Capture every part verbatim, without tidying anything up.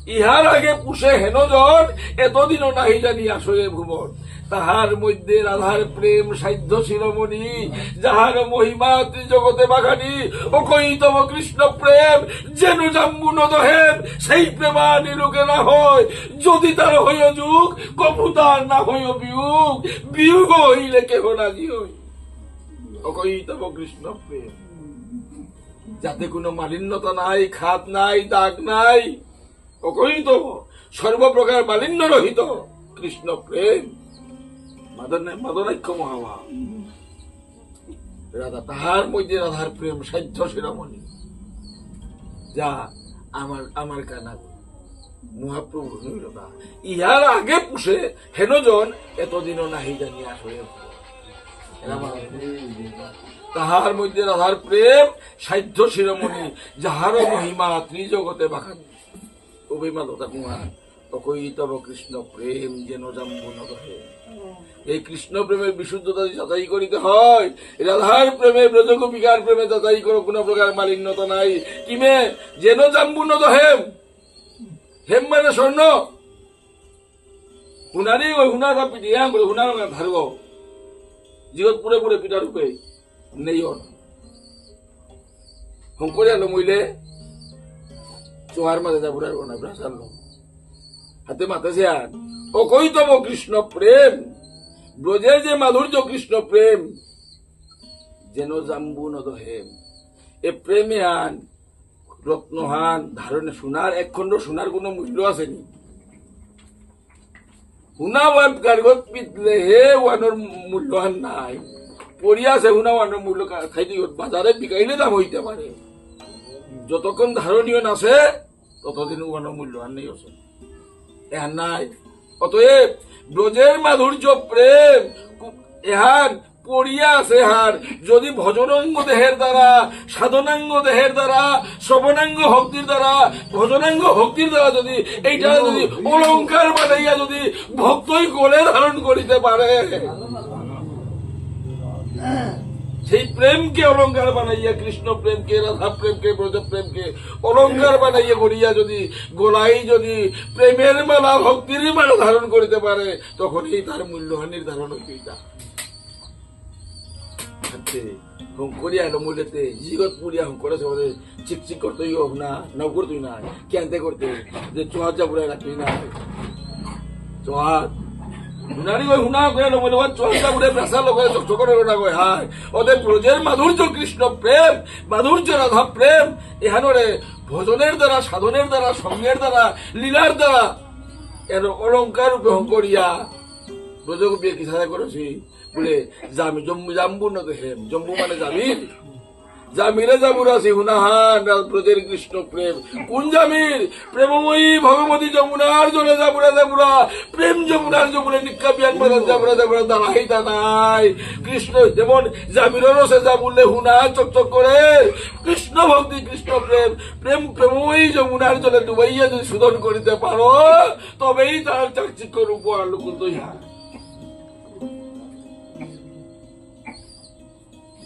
ইহার আগে পুষে হেনজন, এতদিনও নাহি জানি আসরে ভুবন। তাহার মধ্যে রাধার প্রেম সাধ্য শিরোমণি, যাহার মহিমা ত্রিজগতে বাখানি। অকৈতব কৃষ্ণ প্রেম, যেন জাম্বু নদ হেম, সেই প্রেমানি লোকে না হয়। যদি তার হয় যোগ, কভু তার না হয় বিয়োগ, বিয়োগ হইলে কেহ রাজি হই। অকৈতব কৃষ্ণ প্রেম, যাতে কোনো মালিন্যতা নাই, খাদ নাই, দাগ নাই। অকৈতব, সর্বপ্রকার মালিন্য রহিত কৃষ্ণ প্রেম। মাদন-, মাদনাখ্য মহাভাব। রাধা, তাহার মধ্যে রাধার প্রেম সাধ্য শিরোমণি। যা আমার, আমার কানা মহাপ্রভু নৈরতা। ইহার আগে পুষে হেনজন, এতদিনও নাহি জানি আসরে। রাধা, তাহার মধ্যে রাধার প্রেম সাধ্য শিরোমণি, যাহার মহিমা ত্রিজগতে বাখানি। অভিমান কথা কুমার, অকৈতব কৃষ্ণ প্রেম যেন জাম্বু নদ হেম। এই কৃষ্ণ প্রেমের বিশুদ্ধতা যদি যাচাই করিতে হয়, রাধার প্রেমে, ব্রজগোপিকার প্রেমে যাচাই করো, কোনো প্রকার মালিন্যতা নাই। কিমে? যেন জাম্বু নদ হেম। হেম মানে স্বর্ণ। হুনারি ওই হুনার বা পিটিয়াম বলে হুনার না ধারব। জিগত পুরে পুরে পিটার উপে নেই ওর। হংকরিয়া লমইলে চোয়ার মাঝে যাবুরার ওনা ব্রাসার লো। হাতে মাতে সে আর। অকৈতব কৃষ্ণ প্রেম। ব্রজের যে মাধুর্য কৃষ্ণ প্রেম। যেন জাম্বু নদ হেম। এ প্রেমে আন রত্নহান ধারণে সোনার এক খণ্ড সোনার কোনো মূল্য আছে নি? হুনা ওয়ান কারিগত পিতলে হে ওয়ানোর মূল্যহান নাই। পড়িয়া আছে হুনা ওয়ানোর মূল্য কা-, খাইতে ইয়ত বাজারে বিকাইলে দাম হইতে পারে। যতক্ষণ ধারণীয় না আছে, ততদিন ওয়ানোর মূল্যহান নেই আছে। এহান নাই। অতএব ব্রজের মাধুর্য প্রেম কু-, এহান পড়িয়া আছে হার, যদি ভজনাঙ্গ দেহের দ্বারা, সাধনাঙ্গ দেহের দ্বারা, শ্রবণাঙ্গ ভক্তির দ্বারা, ভজনাঙ্গ ভক্তির দ্বারা যদি এইটা যদি অলংকার বানাইয়া যদি ভক্তই গলে ধারণ করিতে পারে, সেই প্রেমকে অলংকার বানাইয়া, কৃষ্ণ প্রেমকে, রাধা প্রেমকে, ব্রজ প্রেমকে অলংকার বানাইয়া করিয়া যদি গলাই যদি প্রেমের মালা, ভক্তির মালা ধারণ করিতে পারে, তখনই তার মূল্যহান নির্ধারণ হইতে। আচ্ছা, হংকরিয়া লমুলেতে, জিগত পুরিয়া হংকরে সবরে চিকচিক করতে ইয়ো না, নাও করতে না, কেনতে করতে, যে চোহাত যা পুরা রাখতে না। চোহাত। হুনারি ওই হুনা করে লমুলে, ওই চোহাত যা পুরা ব্রাসা লগে চকচক করে না কয়, হায়। ওদের ব্রজের মাধুর্য কৃষ্ণ প্রেম, মাধুর্য রাধা প্রেম, এহানরে ভজনের দ্বারা, সাধনের দ্বারা, সঙ্গের দ্বারা, লীলার দ্বারা, এর অলংকার রূপে হংকরিয়া, ব্রজগোপী কিসারে করেছি। বুলে, জামি-, জম্বু, জাম্বু না তো হেম, জম্বু মানে জামির। জামিরে জাবুরা সিহুনাহান, রাজব্রজের কৃষ্ণ প্রেম। কোন জামির? প্রেমময়ী ভগবতী যমুনার জলে জাবুরা জাবুরা, প্রেম যমুনার যমুনা নিকা বিয়ান বাজান জাবুরা জাবুরা দাঁড়াইতা নাই। কৃষ্ণ যেমন জামিরর রসে জাবুলে হুনা চকচক করে, কৃষ্ণ ভক্তি, কৃষ্ণ প্রেম, প্রেম, প্রেমময়ী যমুনার জলে ডুবাইয়া যদি শোধন করিতে পারো, তবেই তার চাকচিক্য রূপ আলোকিত হয়।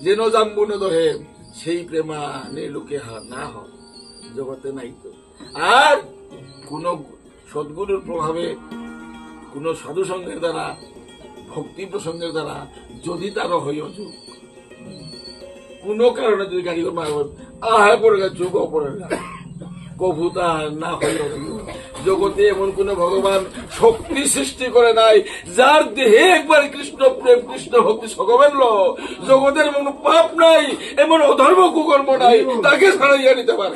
যেন জাম্বু নদ হেম, সেই প্রেমানে লোকে হা-, না হয়, জগতে নাই তো। আর কোনো সদ্গুরুর প্রভাবে, কোনো সাধু সঙ্গের দ্বারা, ভক্তি প্রসঙ্গের দ্বারা যদি তার হয় অযোগ, কোনো কারণে যদি গাড়ি করে মারবেন, আহে পড়ে গেছে, চোখ পড়ে গেছে। কভু তা না হইল। জগতে এমন কোন ভগবান শক্তি সৃষ্টি করে নাই, যার দেহে একবার কৃষ্ণ প্রেম, কৃষ্ণ ভক্তি সগমেল, জগতের এমন পাপ নাই, এমন অধর্ম কুকর্ম নাই, তাকে ছাড়াইয়া নিতে পারে।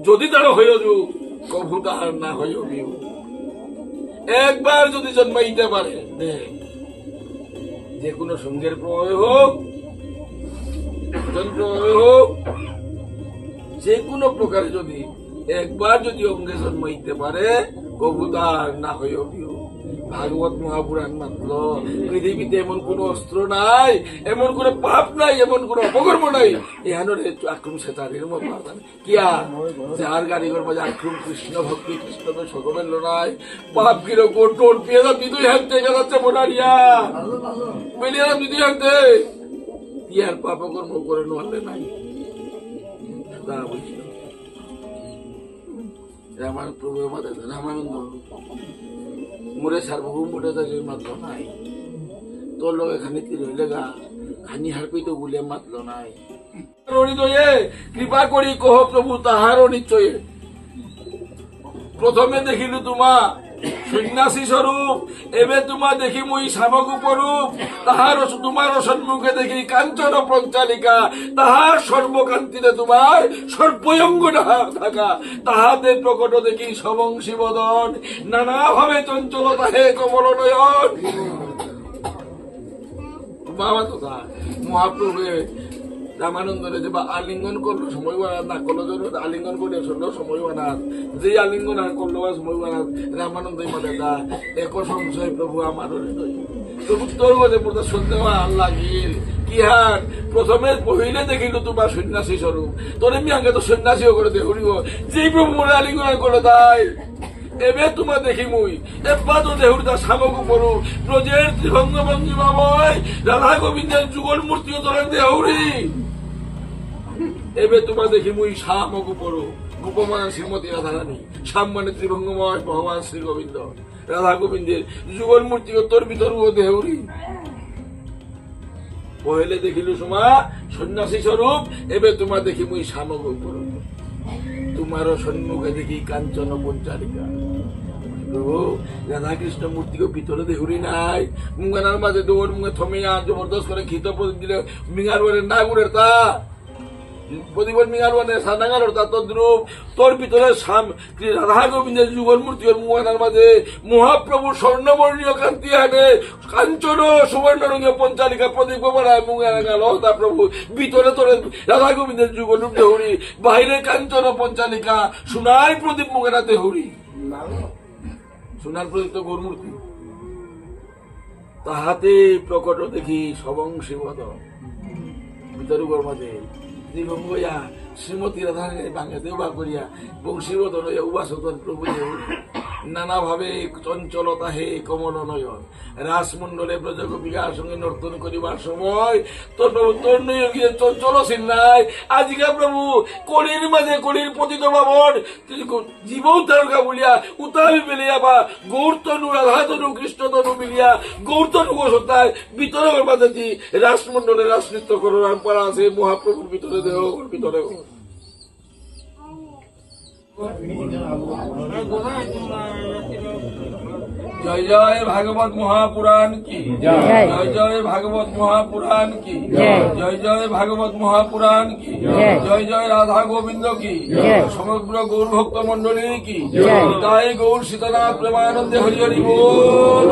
যদি তার হয়ে যু, কভু তাহার না হয়ে বিউ। একবার যদি জন্মাইতে পারে, দে। যে কোনো সঙ্গের প্রভাবে হোক, ভজন প্রভাবে হোক, যে কোনো প্রকারে যদি একবার যদি অঙ্গে জন্মাইতে পারে, কভু তাহার না হয়ে বিউ। ভাগবত মহাপুরাণ মাতল, পৃথিবীতে এমন কোনো অস্ত্র নাই, এমন কোনো পাপ নাই, এমন কোনো অপকর্ম নাই, এহানরে আক্রম সে তার এরম পারতাম। কিয়া? যার গাড়ি ঘর মাঝে আক্রম কৃষ্ণ ভক্তি, কৃষ্ণ তো সকলের লড়াই। বাপ গিরো গোটর পিয়ে যা বিদুই হাতে গেলাচ্ছে মোনারিয়া। বেলিয়া যা বিদুই হাতে। ইয়ার পাপ কর্ম করে নোয়ালে নাই। তা বুঝলো। রামান-, প্রভু মাতে রামানন্দ, মোরে সার্বভৌম ভট্টাচার্য মাতল নাই, তোর লগে খানি তীর হইলে গা, খানি হারপিত বুলে মাতল নাই। হৃদয়ে কৃপা করি কহ প্রভু তাহার নিশ্চয়ে। প্রথমে দেখিলু তোমা সন্ন্যাসী স্বরূপ, এবে তোমা দেখি মুই শামক উপরূপ। তাহার অস-, তোমার সম্মুখে দেখি কাঞ্চন পঞ্চালিকা, তাহার সর্বকান্তিতে তোমার সর্বয়ঙ্গ ঢা-, ঢাকা। তাহাতে প্রকট দেখি সবংশী বদন, নানাভাবে চঞ্চল তাহে কমল নয়ন। বাবা তো তা মহাপ্রভু রামানন্দরে যে বা আলিঙ্গন করলো সময় বানাত, না করলো জন্য আলিঙ্গন করে চললো সময় বানাত, যে আলিঙ্গন আর করলো বা সময় বানাত, রামানন্দ মাতে তা এক সংশয় প্রভু আমার হৃদয়। প্রভু তোর মধ্যে প্রদর্শন দেওয়া লাগিল। কি হার? প্রথমে পহিলে দেখিল তোমার সন্ন্যাসী স্বরূপ। তোরে মি আগে তো সন্ন্যাসী করে দেহুরিব। যেই প্রভু মোরে আলিঙ্গন করলো তাই। এবে তোমা দেখি মুই। এব্বা তো দেহুরি তা শামক উপরূপ। ব্রজের ত্রিভঙ্গ ভঙ্গিমা বই। রাধা গোবিন্দের যুগল মূর্তি তোরে দেহুরি। এবে তোমা দেখি মুই শামক উপরূপ। গোপমান শ্রীমতী রাধারানী। শ্যাম মানে ত্রিভঙ্গময় ভগবান শ্রী গোবিন্দ। রাধা গোবিন্দের যুগল মূর্তি তোর ভিতর ও দেহুরি। পহলে দেখিলু তোমা সন্ন্যাসী স্বরূপ, এবে তোমা দেখি মুই শামক উপরূপ। তোমারও সম্মুখে দেখি কাঞ্চন পঞ্চালিকা। প্রভু, রাধাকৃষ্ণ মূর্তিকে ভিতরে দেহুরি নাই। মুঙানার মাঝে দৌড় মুঙে থমে আর জবরদস্ত করে ঘিত প্রদীপ দিলে মিঙার ওরে না ঘুরের তা। প্রদীপর মিঙার মানে সানাঙার অর্থাৎ তদ্রূপ তোর ভিতরে শ্যাম, শ্রী রাধা গোবিন্দের যুগল মূর্তি ওর মুঙানার মাঝে মহাপ্রভু স্বর্ণবর্ণীয় কান্তি আনে, কাঞ্চন সুবর্ণ রঙে পঞ্চালিকা প্রদীপ বানায় মুঙানা গালো তা প্রভু। ভিতরে তোর রাধা গোবিন্দের যুগল রূপ দেহুরি, বাইরে কাঞ্চন পঞ্চালিকা, সোনার প্রদীপ মুঙানা দেহুরি। সোনার প্রদীপ তো গৌর মূর্তি। তাহাতে প্রকট দেখি সবংশী বদন। ভিতরুগর মাঝে ত্রিভঙ্গ ইয়া শ্রীমতী রাধারানী বাংলাতে উবা করিয়া বংশীবদন হইয়া উবাসতন প্রভু দেব। নানাভাবে চঞ্চলতা হে কমল নয়ন। রাসমণ্ডলে ব্রজগোপিকার সঙ্গে নর্তন করিবার সময় তোর প্রভু তোর নয় গিয়ে চঞ্চল সিন্নায়। আজিকা প্রভু কলির মাঝে কলির পতিত পাবন তুই জীব উদ্ধারকা বুলিয়া উতাবি মিলিয়া বা গৌরতনু, রাধাতনু, কৃষ্ণতনু মিলিয়া গৌরতনু গোসতায় ভিতরে মাঝে দি রাসমণ্ডলে রাসনৃত্য করো রামপারা আছে মহাপ্রভুর ভিতরে দেহ ভিতরে। জয় জয় ভাগবত মহাপুরাণ কি। জয়। জয় জয় ভাগবত মহাপুরাণ কি। জয়। জয় জয় ভাগবত মহাপুরাণ কি। জয়। জয় জয় রাধা গোবিন্দ কি। জয়। সমগ্র গৌর ভক্ত মণ্ডলী কি। জয়। তাই গৌর সীতানাথ প্রেমানন্দে হরি হরি বল।